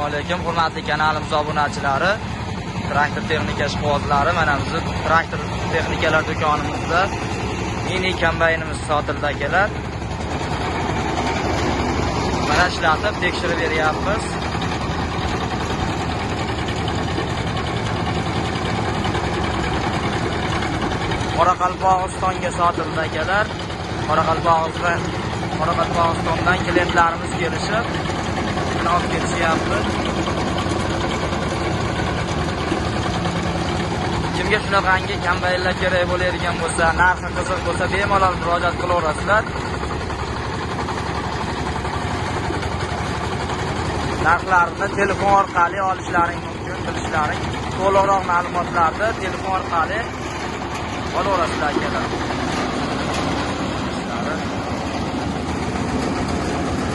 Alaykum hurmatli kanalimiz obunachilari, traktor texnika ishqibozlari. Mana bizni traktor texnikalar do'konimizda mini kombaynimiz sotildi akalar. Mana ishlatib tekshirib beryapmiz. Qoraqalpog'istonga sotildi akalar. Qoraqalpog'istondan klientlarimiz kelishib olib ketishyapti. Kimga shunaqangi kombaynlar kerak bo'ladigan bo'lsa, narxi qiziq bo'lsa, bemalol murojaat qilaverasizlar. Narxlarni telefon orqali olishlaring mumkin, bilishlaring. To'liqroq ma'lumotlarni telefon orqali olaverasizlar akalar.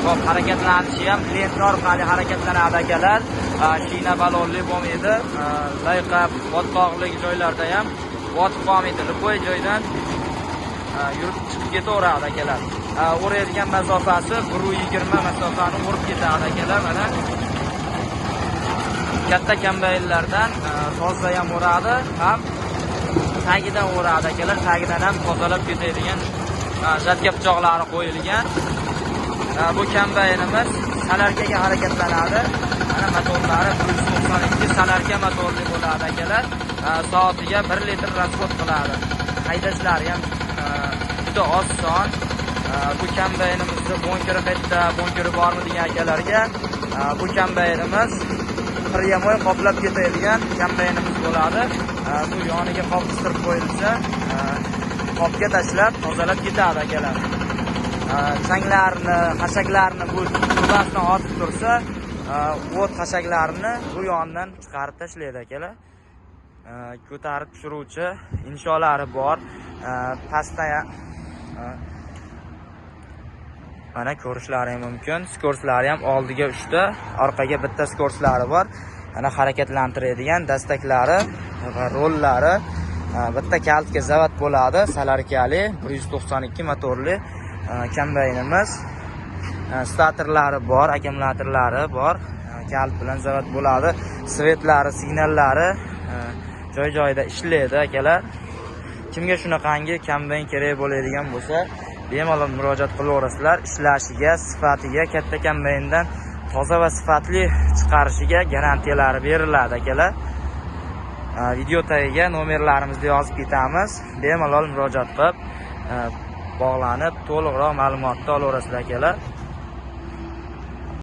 Hop, harakatlanishi ham lenta orqali harakatlanadi akalar. Shina balonli bo'lmaydi. Layqa, botqoqlik joylarda ham botib qolmaydi. Любой joydan yurib chiqib ketaveradi akalar. O'raydigan masofasi 1.20 masofani o'rib ketadi akalar. Mana katta kombaynlardan toza ham o'radi, ham tagidan o'radi akalar. Tagidan ham tozalab ketadigan jatka pichoqlari qo'yilgan. Bu kombaynimiz salarkaga harakatlanadi. Mana motorlari 192 salarka motorli bo'ladi akalar. Soatiga 1 litr rasxod qiladi. Haydashlari ham juda oson. Bu kombaynimizni bunkeri qayerda, bunkeri bormi degan akalarga bu kombaynimiz pryamoy qoplab ketadigan kombaynimiz bo'ladi. Bu yoniga qop qistirib qo'yilsa, qopga tashlab tozalab ketadi akalar. Changlarni, xashaklarni bu turbasini otib tursa, o't xashaklarini bu yondan chiqarib tashlaydi akalar. Ko'tarib tushiruvchi insholari bor. Pastda mana ko'rishlari mumkin. Skorslari ham oldiga 3 ta, orqaga 1 ta skorslari bor. Mana harakatlantiradigan dastaklari va rollari bitta kalitga zavat bo'ladi. Salarkali 192 motorli kombaynimiz. Statorlari bor, akkumulyatorlari bor. Kalit bilan zavat bo'ladi. Svetlari, signallari joy-joyida ishlaydi akalar. Kimga shunaqangi kombayn kerak bo'ladigan bo'lsa, bemalol murojaat qilaverasizlar. Ishlashiga, sifatiga, katta kombayndan toza va sifatli chiqarishiga garantiyalari beriladi akalar. Video tagiga nomerlarimizni yozib ketamiz. Bemalol murojaat qilib, bog'lanib, to'liqroq ma'lumotni olaverasizlar akalar.